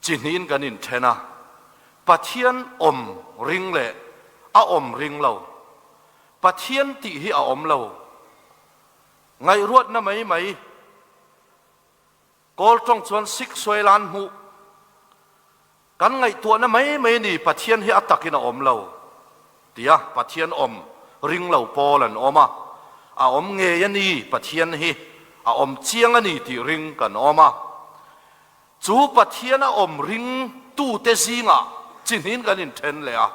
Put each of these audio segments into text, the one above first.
Chi hnihin kan inthen a, Pathian awm ring leh a awm ring lo. Pathian tih hi a awm lo. Ngaihruatna mai mai. Kawl tawng chuan siksawi lan hmuh. Kan ngaihtuahna mai mai ni Pathian hi a takin a awm lo tia Pathian awm ring lo pawl an awm a, a awm ngei a ni Pathian hi a awm chiang a ni tih ring kan awm a. Chu Pathian a awm ring tute zingah chi hnin kan inthen leh a.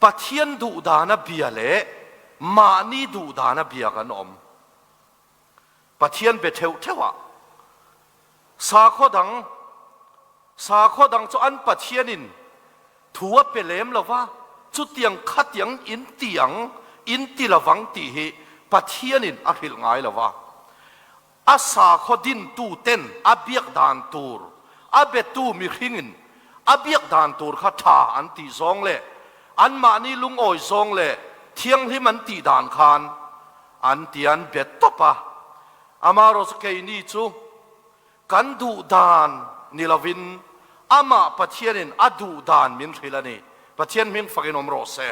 Pathian duhdana bia leh mahni duhdana bia kan awm. Pathian be theuh theuh ah sakhaw dang sakhaw dang chu an Pathianin thu a pe lem lo va, chutiang khatiang in ti ang, in ti lovang tih hi Pathianin a hrilh ngai lo va. A sakhaw dintu ten a biak dan tur, a betu mihringin a biak dan tur kha tha an tih zawng leh anmahni lungawi zawng leh thianghlim an tih dan khan An ti an bet tawp a, amaherawhchu keini chu kan duh dan ni lovin amah Pathianin a duh dan min hrilh a ni. Pathian hming fakin awm rawh se.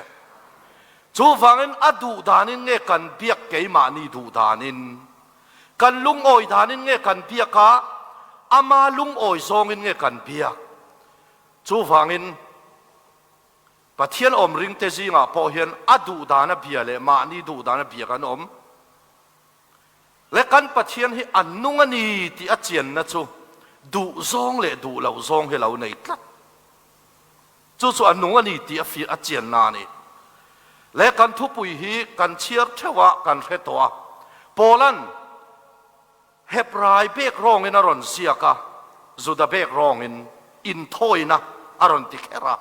Chuvangin a duh danin nge kan biak keimahni duh danin, kan lungawi danin nge kan biak a, ama lungawi zawngin nge kan biak. Chuvangin. Pathian awm ringte zingah pawh hian a duh dana bia leh mahni duh dana bia kan awm. Le kan Pathian hi a nung a ni tih a chianna chu duh zawng leh duh loh zawng hi lo nei tlat. Chu chu a nung a ni tih a fiah a chianna a ni. Le kan thupui hi kan chhiar theuh a, kan hre tawh a. Paula'n Hebrai bek rawngin a rawn ziak a, Juda bek rawngin inthawina a rawn ti kher a.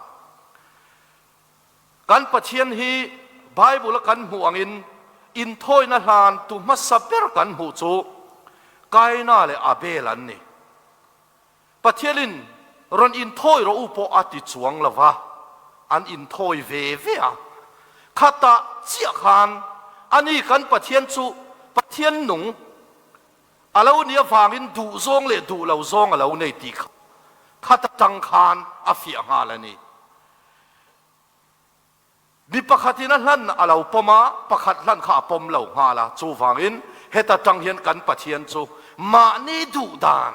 Kan Pathian hi Bible-a kan hmuh angin inthawina hlan tu hmasa ber kan hmuh chu Kaina leh Abel an ni. Pathianin rawn inthawi rawh u pawh a ti chuang lo va, an inthawi ve ve a. Khatah chiah khan ani kan Pathian chu Pathian nung a lo nih avangin duh zawng leh duh lo zawng a lo nei tih kha khat atang khan a fiah nghal a ni. Mi pakhatin a hlan a lo pawm a, pakhat hlan kha a pawm lo nghal a. Chuvangin heta tang hian kan Pathian chu mahni duh dan,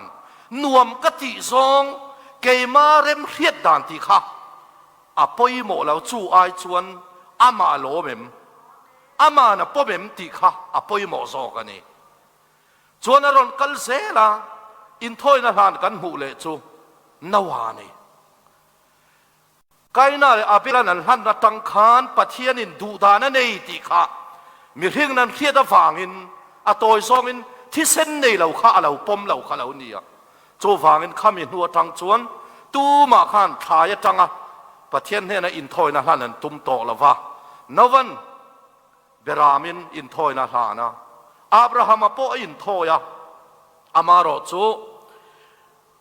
nuam ka tih zawng, keima remhriat dan tih kha a pawimawh lo. Chu ai chuan amah a lawm em, ama'n a pawm em tih kha a pawimawh zawk a ni. Chuan a rawn kal zel a, inthawina hlan kan hmuh leh chu Noah a ni. Kaina leh Abel-a'n an hlan atang khan Pathianin duhdan a nei tih kha mihring nan hriat avangin a tawi zawngin thisen nei lo kha a lo pawm lo kha lo ni a. Chuvangin khami hnu atang chuan tumah khan thlai atanga Pathian hnena inthawina hlan an tum tawh lo va. Novan Beramin inthawina hlan a, Abrahama pawh a inthawi a, amaherawh chu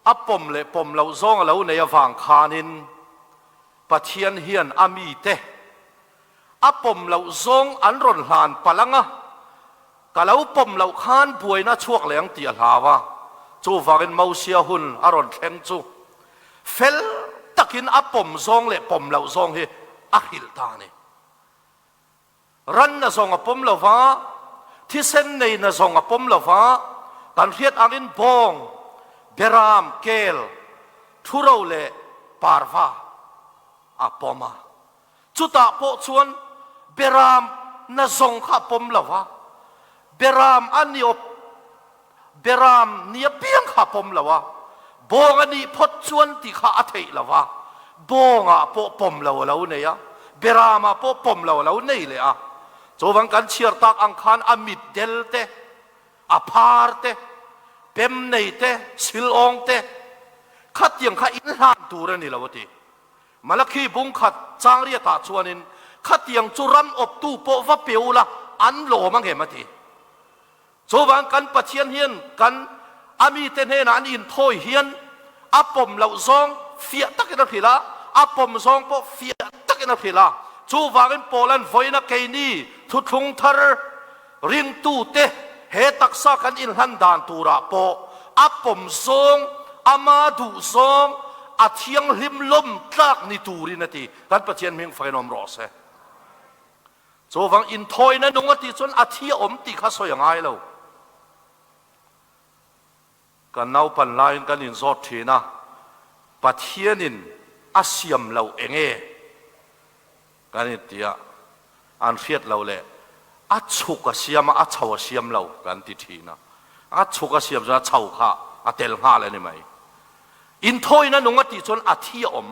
A pawm leh pawm loh zawng a lo nei avang khanin Pathian hian a mite a pawm loh zawng an rawn hlan palh ang a, ka lo pawm loh khan buaina a chhuak leh ang tih a hlau a. Chuvangin Mosia hun a rawn thleng chu fel takin a pawm zawng leh pawm loh zawng hi a hrilh ta a ni. Ranna zawng a pawm lo va, thisen neina zawng a pawm lo va, kan hriat angin bawng, beram, kel, thuro leh parva a pawm a. Chutah pawh chuan beram na zawng kha a pawm lo va, beram a ni awp, beram ni apiang kha a pawm lo a, bawng a nih phawt chuan tih kha a theih lo va, bawngah pawh pawm lo a lo nei a, beramah pawh pawm lo a lo nei leh a. Chuvang kan chhiar tak ang khan a mit del te, a phar te, pem nei te, silawng te, khatiang kha inhlan tur a ni lo a ti. Malakhi bungkhat changriatah chuanin khatiang chu ram awptu pawh va pe ula an lawm angem a ti. Chuvang kan Pathian hian kan a mite hnenah an inthawi hian a pawm loh zawng fiah takin a hrilh a, a pawm zawng pawh fiah takin a hrilh a. Chuvangin Paula'n vawiina keini thuthlung thar ringtute he taksa kan inhlan dan turah pawh a pawm zawng, Ama duhzawng a thianghlim lawm tlak ni turin a ti. Kan Pathian hming fakin awm rawh se. Chuvang inthawina nung a tih chuan a thi a awm tih kha sawi a ngai lo. Kan naupan laiin kan inzawt thin a, Pathianin a siam loh eng nge? Kan inti a, an hriat loh leh a chhuk a siam a, a chho a siam lo kan ti thin a. A chhuk a siam chuan a chho kha a tel nghal a ni mai. Inthawina nung a tih chuan a thi a awm.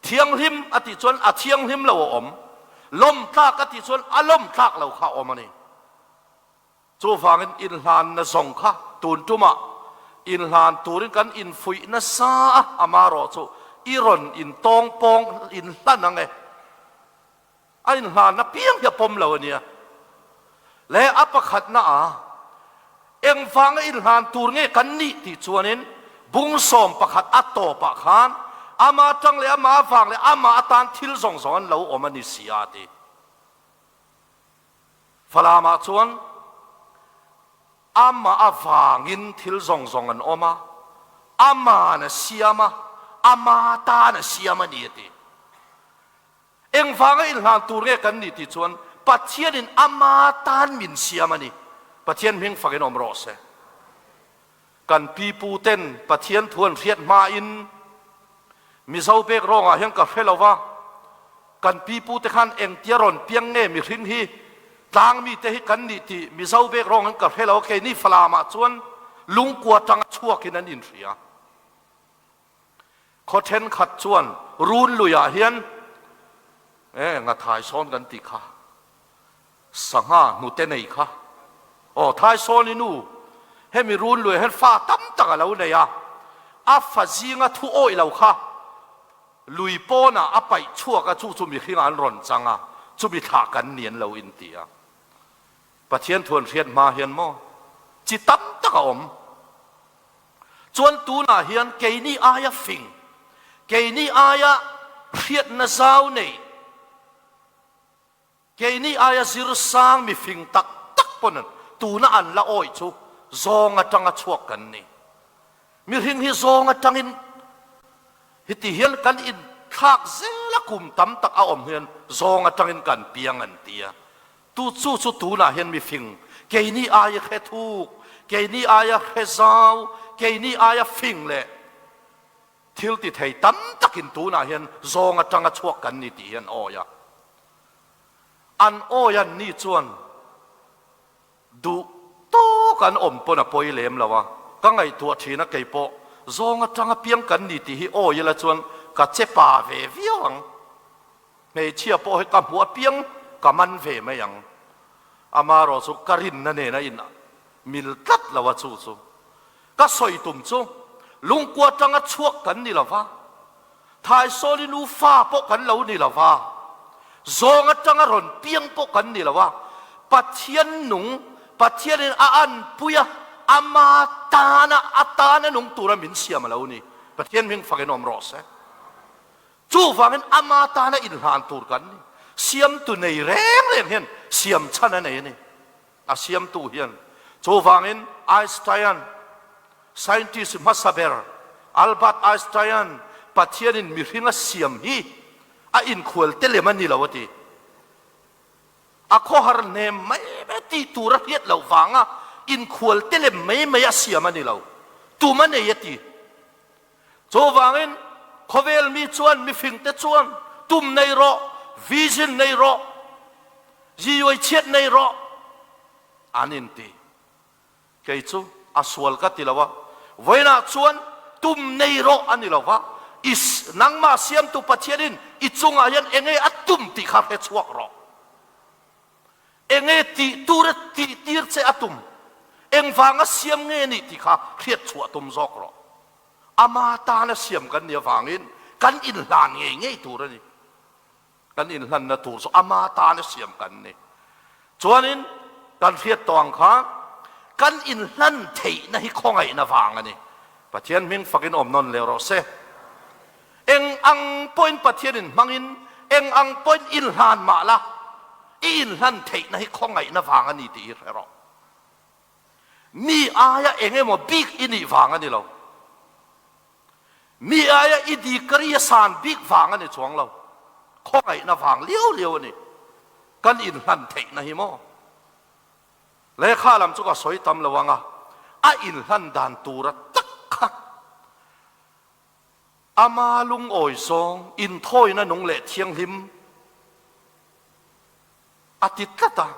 Thianghlim a tih chuan a thianghlim lo a awm. Lawmtlak a tih chuan a lawmtlak lo kha a awm a ni. Chuvangin inhlanna zawng kha tun tumah inhlan turin kan infuih nasa a, amarawh chu i rawn intawng pawng inhlan ang e. A inhlanna piang hi a pawm lo a nia. Leh a pakhatna a, engvanga inhlan tur nge kan nih tih chuanin bung 11 a tawpah khan ama tang leh ama vang leh ama atan thil zawng zawng an lo awm a ni si a ti. Falamah chuan amah avangin thil zawng zawng an awm a, ama'n a siam a, ama tan a siam a ni a ti. Engvanga inhlan tur nge kan nih tih chuan Pathianin ama tan min siam a ni. Pathian hming fakin awm rawh se. Kan pipu ten Pathian thu an hriat hmain Mizo bek rawngah hian ka hre lo va, kan pipu te khan engtia rawn piang nge mihring hi tlang mite hi kan nih tih Mizo bek rawng hian ka hre lo a, keini Falamah chuan lungkua tanga chhuakin an inhria. Khaw thenkhat chuan run luiah hian e ngathai sawn kan tih kha. Sangha hnute nei kha. Aw Thaisawni nu, hemi run luiah hian fa tam tak a lo nei a, a fa zinga thu awih lo kha lui pawnah a paih chhuak a, chu chu mihringah an rawn chang a, chumi thlah kan ni an lo inti a. Pathian thu an hriat hma hian maw chi tam tak a awm. Chuan tunah hian keini aia fing, keini aia hriatna zau nei, Keini aia zir sang mifing tak tak pawn tuna an la awih chu zawng atanga chhuak kan ni. Mihring hi zawng atangin hiti hian kan inthlak zel a, kum tam tak a awm hian zawng atangin kan piang an ti a. Tu chu chu tunah hian mifing keini aia hre thuk, keini aia hre zau, keini aia fing leh Thil ti thei tam takin tunah hian zawng atanga chhuak kan ni tih hi an awi a. An awi an nih chuan duh tawk an awm pawn a pawi lem lo a. Ka ngaihtuah thin a keipawh zawng atanga piang kan ni tih hi awi ila chuan ka che pa ve viau ang. Hmeichhia pawh hi ka hmuh apiang ka man ve mai ang. Amarawh chu ka rinna nena in mil tlat lo a chu chu. Ka sawi tum chu lungkua tanga chhuak kan ni lo va, Thaisawli nu fa pawh kan lo ni lo va, zawng atanga rawn piang pawh kan ni lo a, Pathian nung, Pathianin a anpui a, ama tana a tana nung tura min siam a lo ni. Pathian hming fakin awm rawh se. Chuvangin ama tana inhlan tur kan ni. Siamtu nei reng reng hian siam chhan a nei a ni. A siamtu hian. Chuvangin Einstein, scientist hmasa ber Albert Einstein Pathianin mihring a siam hi a inkhual te lem a ni lo a ti. A khawhar hnem mai mai tih tur a hriat loh vanga inkhual te lem mai mai a siam a ni lo. Tum a nei a ti. Chuvangin khawvel mi chuan mifingte chuan tum nei rawh, vision nei rawh, ziyuai chhiat nei rawh an inti. Kei chu a sual ka ti lo a, vawiinah chuan tum nei rawh a ni lo va, i nangmah siamtu Pathianin i chungah hian enge a tum tih kha hre chhuak rawh. Enge tih tur a tih tir che a tum? Engvanga siam nge nih tih kha hriat chhuah tum zawk rawh. Ama tana siam kan nih avangin kan inhlan ngei ngei tur a ni. Kan inhlanna tur chu ama tana siam kan ni. Chuanin kan hriat tawh ang kha kan inhlan theihna hi khawngaihna vang a ni. Pathian hming fakin awm nawn leh rawh se. Eng ang pawhin Pathianin hmangin eng ang pawhin inhlan mah la, i inhlan theihna hi khawngaihna vang a ni tih hi hre rawh. Mi aia eng emaw bik i nih vang a ni lo. Mi aia i degree a san bik vang a ni chuang lo. Khawngaihna vang liau liau a ni. Kan inhlan theihna hi maw? Lehkha lam chu ka sawi tam lo ang a, a inhlan dan tura tak kha ama lungawi zawng inthawina nung leh thianghlim a ti tlat a.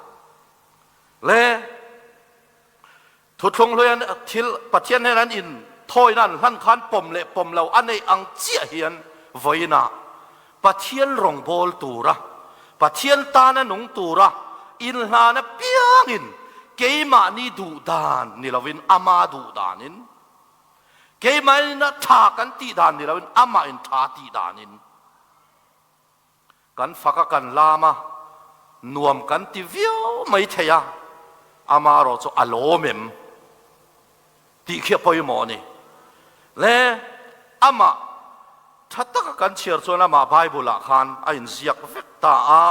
Le Thuthlung hluian thil Pathian hnen an inthawina an hlan khan pawm leh pawm lo a neih ang chiah hian vawiinah Pathian rawngbâwl tura, Pathian tana nung tura inhlan apiangin keimahni duh dan ni lovin ama duh danin, keimahina tha kan tih dan ni lovin amahin tha tih danin, Kan fak a kan lam a, nuam kan ti viau mai thei a, amaherawh chu a lawm em tih khi a pawimawh a ni. Le amah tha taka kan chhiar chuan amah Bible ah khan a inziak vek ta a,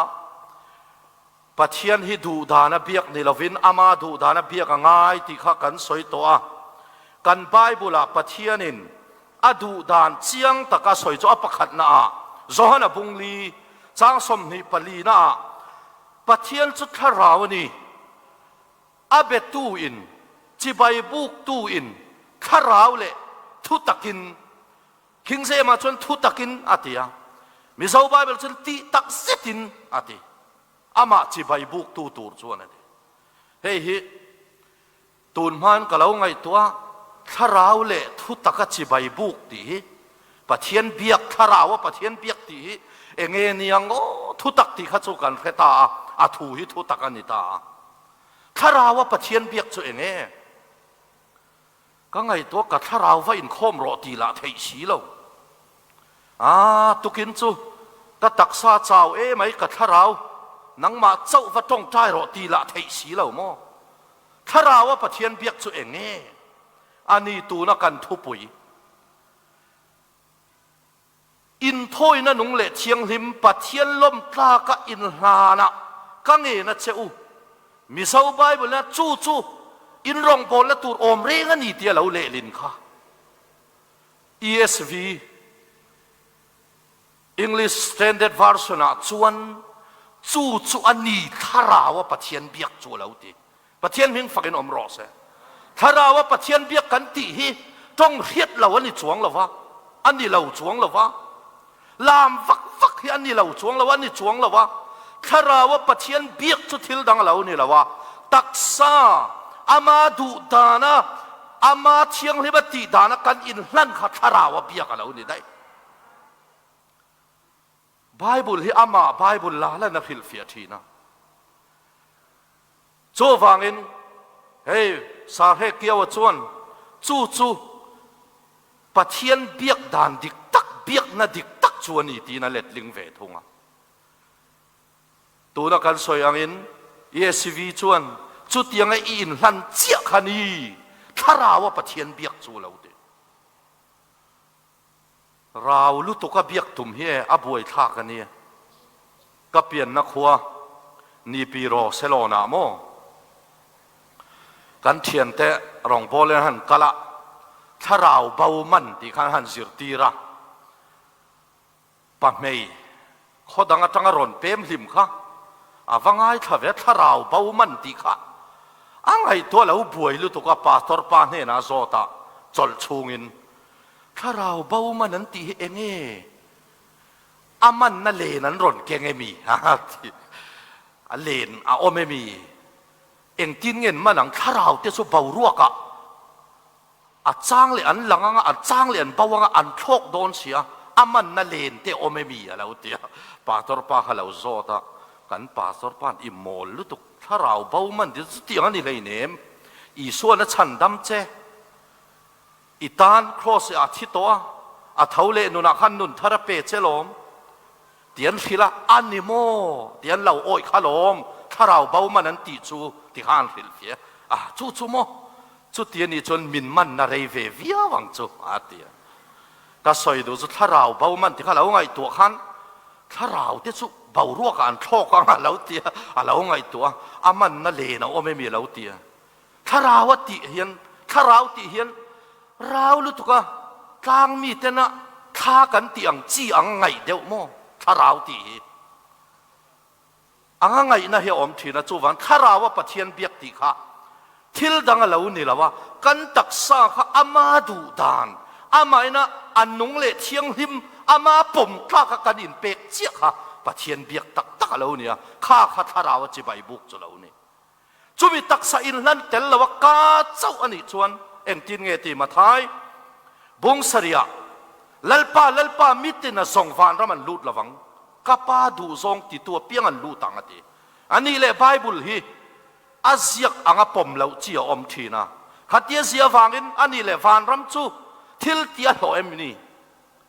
Pathian hi duhdana biak ni lovin ama duhdana biak a ngai tih kha kan sawi tawh a. Kan Bible-ah Pathianin a duhdan chiang taka sawi chu a pakhatnaah Johana bungli chang 24 naah Pathian chu thlarau a ni, a betu-in, chibai buktu-in thlarau leh thutakin King James-ah chuan thutakin a ti a, Mizo Bible chuan tih tak zetin a ti. Amah chibai buktu tur chuan a ti. Hei hi tun hmain ka lo ngaihtuah a, thlarau leh thutaka chibai buk tih hi, Pathian biak, thlaraua Pathian biak tih hi enge niang aw, thutak tih kha chu kan hre ta a, a thu hi thutak a ni ta a. Thlaraua Pathian biak chu enge? Ka ngaihtuah ka thlarau va inkhawm rawh tih lah theih si lo. Aa, tukin chu ka taksa chau emai ka thlarau nangmah chauh va tawngtai rawh tih lah theih si lo maw? Thlaraua Pathian biak chu eng nge? A ni tuna kan thupui. Inthawina nung leh thianghlim Pathian lawmtlaka inhlanah ka ngen a che u. Mizo Bible-a chu chu in rawngbawlna tur awm reng a ni tia lo lehlin kha. ESV, English Standard Version-ah chuan chu chu a ni thlaraua Pathian biak chu a lo ti. Pathian hming fakin awm rawh se. Thlaraua Pathian biak kan tih hi tawng hriat lo a ni chuang lo va, a ni lo chuang lo va. Lam vak vak hi a ni lo chuang lo, a ni chuang lo va. Thlaraua Pathian biak chu thil dang a lo ni lo a, taksa ama duh dana, ama thianghlima tih dana kan inhlan kha Thlaraua biak a lo ni daih. Bible hi amah Bible la lan a hrilhfiah thin a. Chuvangin hei Sarhe Kiaua chuan chu chu Pathian biak dan dik tak, biakna dik tak chu a ni tiin a letling ve thung a. Tuna kan sawi angin ESV chuan chutianga i inhlan chiah kha ni Thlaraua Pathian biak chu a lo ti. Rau lutuk a biak tum hi e a buaithlak a ni. Ka pianna khua Nipiro Ceylon-ah maw kan thiante rawngbawlin an han kal a, thlarau bo man tih khan an han zirtir a. Pahmei khaw dang atanga rawn pem hlim kha a va ngaithla ve, thlarau bo man tih kha a ngaihtuah lo buai lutuk a, pastor pa hnenah zawt a chawlh chhungin thlarau bo man an tih hi enge a manna len an rawn keng emi a ti a len a awm emi engtin nge an man ang thlarau te chu boruakah A chang leh an lang anga, a chang leh an bo anga, an thlawk dawn si a, a manna len te awm emi a lo ti a. Pastor pa kha lo zawt a, kan pastor pa'n i mawl lutuk, thlarau bo man ti chutiang a ni hleinem, Isua'n a chhandam che, i tan Kraws ah a thi tawh a, a tho leh nunah khan nun thar a pe che lawm ti an hrilh a, a ni maw ti an lo awih kha lawm, thlarau bo man an tih chu ti kha an hrilh fiah a, chu chu maw Chuti a nih chuan min manna rei ve viau ang chu, a ti a. Ka sawi duh chu thlarau bo man ti kha lo ngaihtuah khan thlarau te chu boruakah an thlawk ang a lo ti a, a lo ngaihtuah a, a manna len a awm emi a lo ti a. Thlarau a tih hian, thlarau tih hian rau lutuk a. Tlang mi tena thla kan tih ang chi ang ngaih deuh maw thlarau tih hi anga ngaihna hi a awm thin a, chuvang thlaraua Pathian biak tih kha thil dang a lo ni lo a, kan taksa kha ama duh dan, amaina a nung leh thianghlim, ama pawm tlaka kan inpek chiah kha Pathian biak tak tak a lo ni a, kha kha thlaraua chibai buk chu lo ni. Chumi taksa inhlan tel lo a ka chauh a nih chuan engtin nge ti Mathai bung sarih ah Lalpa, Lalpa mitin a zawng vanram an lut lovang, ka pa duhzawng titu apiang an lut ang a ti. A nih leh Bible hi a ziak anga pawm loh chi a awm thin a, khatia ziah avangin a nih leh vanram chu thil tih a hlawh em ni?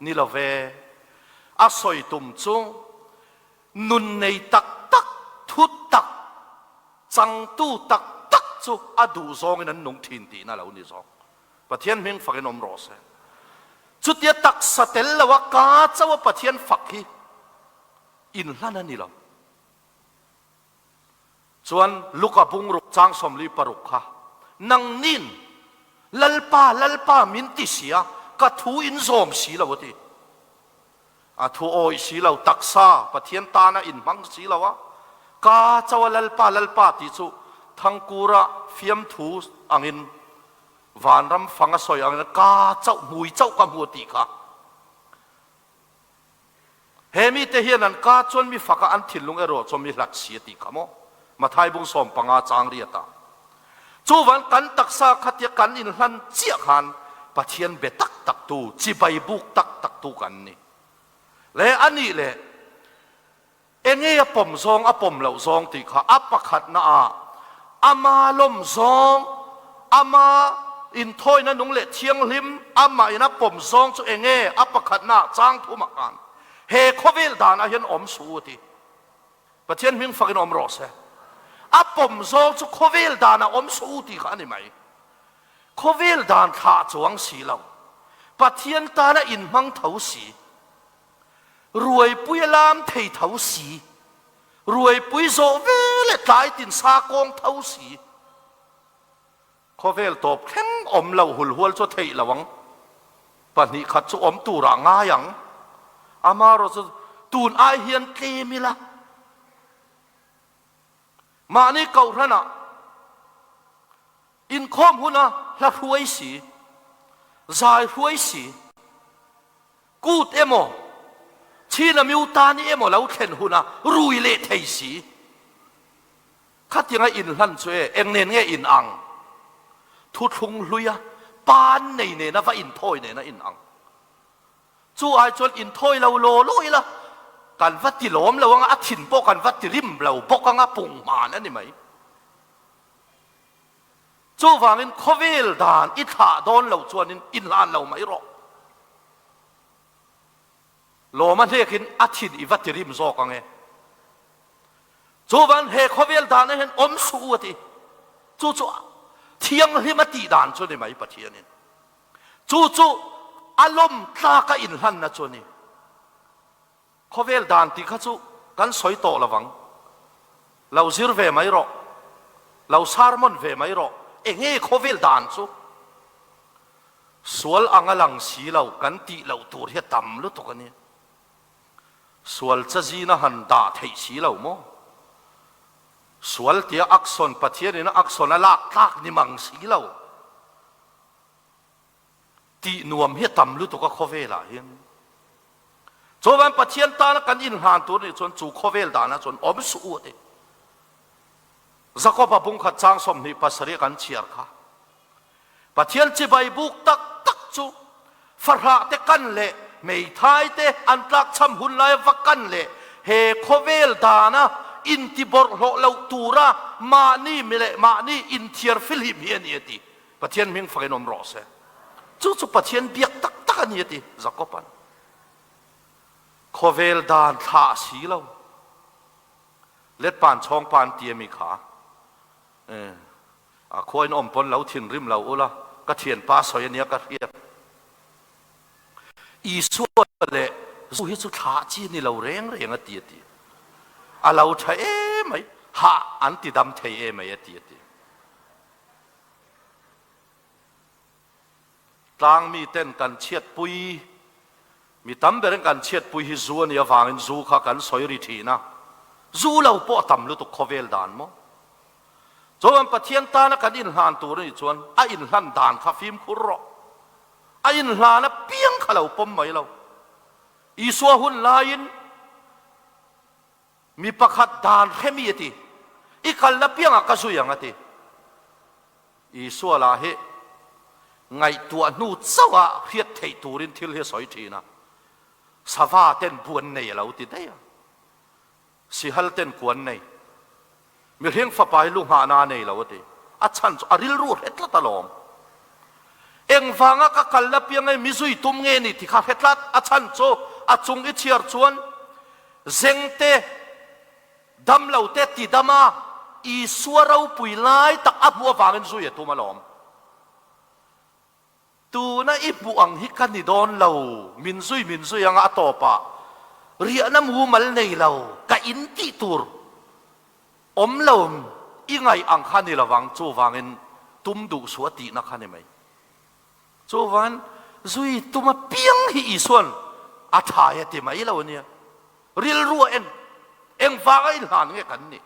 Ni lo ve. A sawi tum chu Nun nei tak tak, thu tak, changtu tak tak chu a duh zawngin an nung thin tihna lo ni zawk. Pathian hming fakin awm rawh se. Chutia taksa tel loa ka chauha Pathian fak hi inhlan a ni lo. Chuan Luka bungruk chang 46 kha, Nangnin Lalpa, Lalpa min ti si a, ka thu in zawm si lo a ti. A thu awih si lo, taksa Pathian tana inhmang si lo a, ka chauha Lalpa, Lalpa tih chu Thangkura fiamthu angin vanram fang a sawi angin ka chauh, hmui chauh ka hmu a tih kha. He mite hian an ka chuan mi faka an thinlung erawh chuan mi hlat si a tih kha maw? Mathai bung 15 chang riat ah. Chuvan kan taksa khatia kan inhlan chiah khan Pathian be tak tak tu, chibai buk tak tak tu kan ni. Le a nih leh enge a pawm zawng a pawm loh zawng tih kha a pakhatna ah ama lawm zawng, ama inthawina nung leh thianghlim, amah in a pawm zawng chu enge a pakhatna ah chang thum ah khan he khawvel dan ah hian awm suh u a ti. Pathian hming fakin awm rawh se. A pawm zawng chu khawvel danah awm suh u tih kha a ni mai. Khawvel dan thlah chuang si lo. Pathian tana inhmang tho si. Ruaipui a lam thei tho si. Ruaipui zawh ve leh tlai tin sa kawng tho si. Khawvel tawp thleng awm lo hulhual chu a theih lo ang. 2 khat chu awm turah ngai ang. Amaherawh chu tun ai hian tlem ila. Mahni kohhranah inkhawm huna hla hruai si, zai hruai si, kut emaw, chhina miutani emaw lo thlen huna rui leh thei si. Khatianga inhlan chu e, eng nen nge in ang? Thuthlung hluia pan nei nena va inthawi nena in ang. Chu ai chuan inthawi lo law law ila, kan va ti lawm lo anga, a thin pawh kan va ti rim lo bawk anga, pung hman a ni mai. Chuvangin khawvel dan i thlah dawn lo chuanin inhlan lo mai rawh. Lawm a hnekin a thin i va ti rim zawk ang e. Chuvan he khawvel dan ah hian awm suh u a ti. Chu chu thianghlim a tih dan chu ni mai Pathianin. Chu chu a lawm tlak a inhlanna chu a ni. Khawvel dan tih kha chu kan sawi tawh lovang. Lo zir ve mai rawh. Lo sermon ve mai rawh. Enge khawvel dan chu? Sual anga lang si lo kan tih loh tur hi a tam lutuk a ni. Sual chazina han dah theih si lo maw? Sual tia action Pathianin a action a lak tlak ni mang si lo. Tih nuam hi a tam lutuk a khawvelah hian. Chuvan Pathian tana kan inhlan tur nih chuan chu khawvel danah chuan awm suh u a ti. Jakob-a bungkhat chang 27 kan chhiar kha. Pathian chibai buk tak tak chu fahrah te kan leh hmeithai te an tlakchham hun laia va kan leh he khawvel dana intibawrhhlawh loh tura mahni mi leh mahni inthiar filhim hi a ni a ti. Pathian hming fakin awm rawh se. Chu chu Pathian biak tak tak a ni a ti Jakob-a'n. Khawvel dan thlah si lo. Letpan chhawngpa an ti a mi kha. A khuain awm pawn lo thinrim lo ula, ka thianpa sawi ania ka hriat. Isua leh zu hi chu thlah chi ni lo reng reng a ti a ti. A lo tha emai, hah an ti dam thei emai a ti a ti. Tlang miten kan chhiatpui, mi tam berin kan chhiatpui hi zu a nih avangin zu kha kan sawi ri thin a, zu lo pawh a tam lutuk khawvel dan maw? Chuan Pathian tana kan inhlan tur a nih chuan a inhlan dan kha fimkhur rawh. A inhlan apiang kha lo pawm mai lo. Isua hun laiin mi pakhat dan hre mi a ti, I kalna piangah ka zui ang a ti. Isua lah hi ngaihtuah hnu chauha hriat theih turin thil hi a sawi thin a, sava ten bu an nei a lo ti daih a. Sihal ten kuan nei. Mihring fapa hi lu nghahna a nei lo a ti. A chhan chu a rilru a hre tlat alawm. Engvanga ka kalna piang nge mi zui tum nge ni ti kha hre tlat. A chhan chu a chung i chhiar chuan zeng te, damlo te ti dam a, Isua ropui lai tak a hmuh avangin zui a tum alawm. Tuna i hmuh ang hi ka ni dawn lo, min zui min zui anga a tawpah riahna mumal nei lo, ka in tih tur awm lo i ngaih ang kha ni lovang, chuvangin tum duh suh a tihna kha ni mai. Chuvangin zui tum apiang hi Isua'n a thai a ti mai lo ania, rilru a en, engvanga inhlan nge kan nih?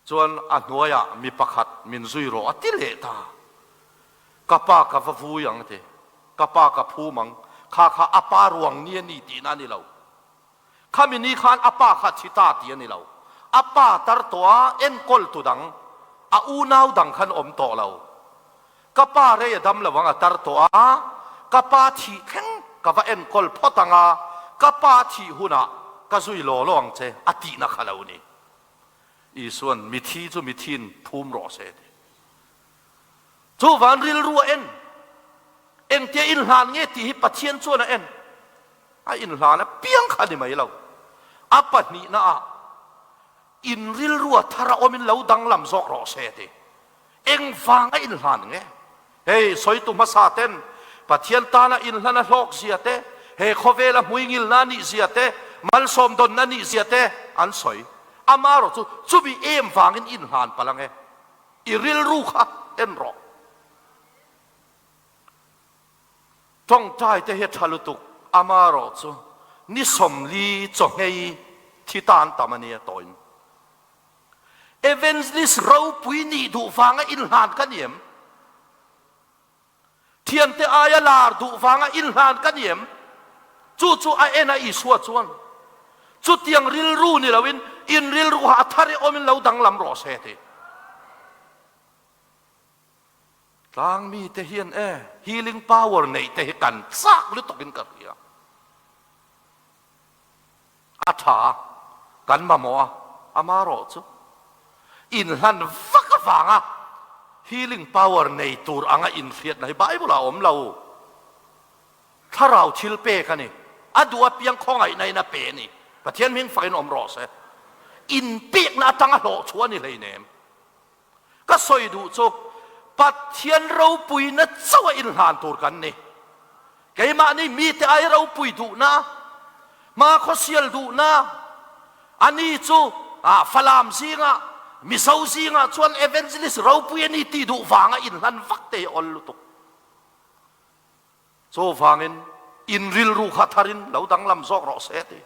Chuan a hnuaiah mi pakhat min zui rawh a ti leh ta. Ka pa ka va vui ang a ti. Ka pa ka phum ang. Kha kha a pa ruang ni a ni tihna a ni lo. Khami ni khan a pa kha a thi ta tih a ni lo. A pa tar tawh a enkawl tu dang, a unau dang khan awm tawh lo. Ka pa rei a dam lo ang a tar tawh a, ka pa thih thleng ka va enkawl phawt ang a, ka pa thih hunah ka zui law law ang che a tihna kha lo ni. Isua'n mithi chu mithiin phum rawh se ti. Chuvan rilru a en. Engtia inhlan nge tih hi Pathian chuan a en. A inhlan apiang kha a ni mai lo. A pahnihna ah in rilru a thar a awmin lo danglam zawk rawh se ti. Engvang a inhlan nge? Hei sawitu hmasa ten Pathian tana inhlan a hlawk zia te, he khawvela hmuingilna a nih zia te, malsawmdawnna a nih zia te an sawi. Amaherawh chu chumi em vangin inhlan palh ange. I rilru kha en rawh. Tawngtai te hi a tha lutuk, amaherawh chu ni 40 chawhngei thi tan tam a nia tawhin. Evangelist ropui nih duh vanga inhlan ka ni em? Thiante aia lar duh vanga inhlan ka ni em? Chu chu a en a Isua chuan, Chutiang rilru ni loin in rilru kha a thar i awmin lo danglam rawh se ti. Tlang mite hian e healing power neih te hi kan chak lutukin ka hria. A tha a, kan mamawh a, ama rawh chu inhlan vak avanga healing power nei tur anga inhriatna hi Bible ah a awm lo. Thlarau thil pek a ni. A duh apiang khawngaihna in a pe a ni. Pathian hming fakin awm rawh se. Inpekna atanga hlawh chhuah a ni hleinem. Ka sawi duh chu Pathian ropuina chauh a inhlan tur kan ni. Keimahni mite ai ropui duhna, hmakhawsial duhna, ani chu Falam zingah, Mizo zingah chuan evangelist ropui a ni tih duh vanga inhlan vak te hi a awl lutuk. Chuvangin in rilru kha tharin lo danglam zawk rawh se ti.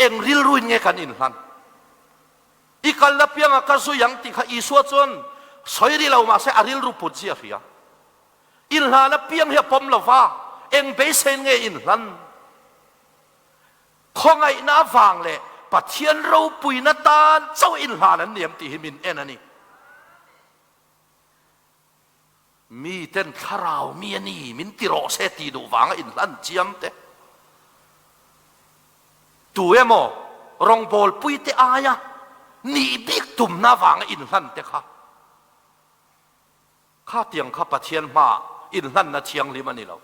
Eng rilruin nge kan inhlan? I kalna piangah ka zui ang tih kha Isua chuan sawi rih lo mahse a rilru put zia a hria. Inhlan apiang hi a pawm lo va, eng beiseiin nge inhlan? Khawngaihna avang leh Pathian ropuina tan chauh inhlan an ni em tih hi min en a ni. Miten thlarau mi a ni min ti rawh se tih duh vanga inhlan chiam te, tu emaw rawngbawlpuite aia nih bik tumna vanga inhlan te kha, khatiang kha Pathian hmaah inhlanna thianghlim a ni lo.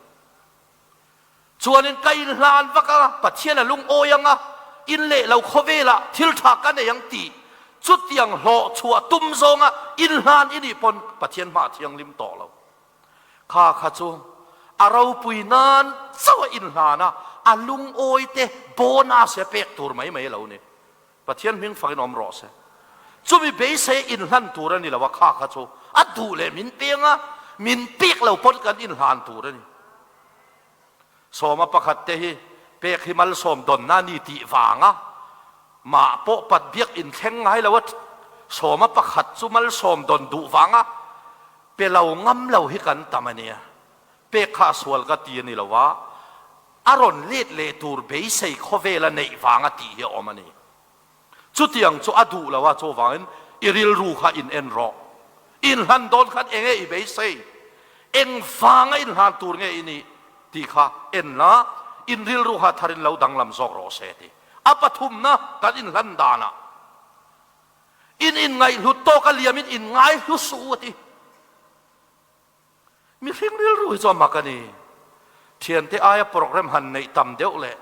Chuanin ka inhlan vak a, Pathian a lungawi ang a, in leh lo khawvelah thil tha ka nei ang tih chutiang hlawh chhuah tum zawnga inhlan i nih pawn Pathian hmaah thianghlim tawh lo. Kha kha chu a ropui nan chauh a inhlan a, a lungawi te bonus a pek tur mai mai a lo ni. Pathian hming fakin awm rawh se. Chumi beisei inhlan tur a ni lo a, kha kha chu a duh leh min peng a, Min pek lo pawn kan inhlan tur a ni. Sawma pakhat te hi pek hi malsawm dawnna a ni tih vanga mah pawh pat biak inthleng ngai lo a, sawma pakhat chu malsawm dawn duh vanga pe lo ngam lo hi kan tam a nia. Pek kha a sual ka ti a ni lo a, a rawn let leh tur beisei khawvela neih vanga tih hi a awm a ni. Chutiang chu a duh lo a, chuvangin i rilru kha in en rawh. Inhlan dawn khan enge i beisei? Engvanga inhlan tur nge i nih tih kha en la, in rilru kha tharin lo danglam zawk rawh se ti. A pathumna kan inhlan danah in inngaihhlut tawk a liamin inngaihlu suh u a ti. Mihring rilru hi chu a mak a ni. Thiante aia program han neih tam deuh leh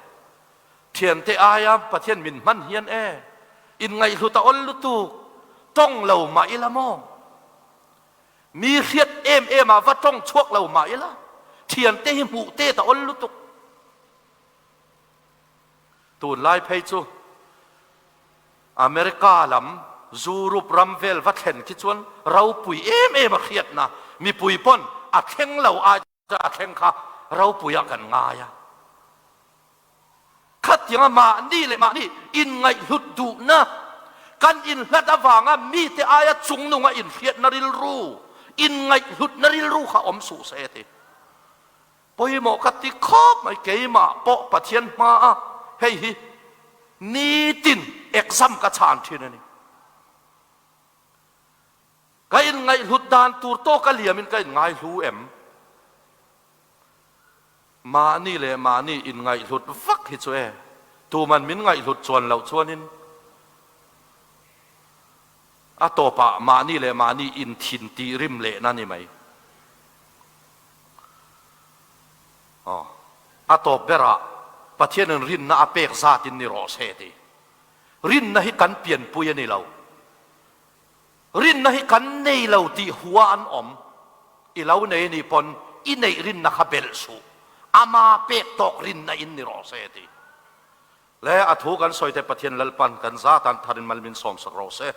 thiante aia Pathian min hman hian e, inngaihhlut a awl lutuk, tawng lo mah ila maw? Mi hriat em em ah va tawng chhuak lo mah ila, thiante hi hmuh tet a awl lutuk. Tunlai phei chu America lam Zurup ram vel va thlen khi chuan ropui em em a hriatna, mipui pawn a thleng lo ai chuan a thleng kha ropui ah kan ngai a. Khatianga mahni leh mahni inngaihhlut duhna, kan inhlat avanga mite aia chungnunga inhriatna rilru, inngaihhlutna rilru kha awm suh se ti. Pawimawh ka ti khawp mai, keimah pawh Pathian hmaa hei hi nitin exam ka chhan thin a ni. Ka inngaihhlut dan tur tawka liamin ka inngaihlu em? Mahni leh mahni inngaihhlut vak hi chu e, tuman min ngaihhlut chuan loh chuanin a tawpah mahni leh mahni inthin tih rim lehna ni mai. Aw, a tawp berah Pathianin rinna a pek zatin ni rawh se ti. Rinna hi kan pianpui a ni lo. Rinna hi kan nei lo tih hua an awm. I lo nei a nih pawn i neih rinna kha belh suh. Ama pek tawk rinna in ni rawh se ti. Le a thu kan sawi te Pathian Lalpan kan zatan tharin mal min sawmsak rawh se.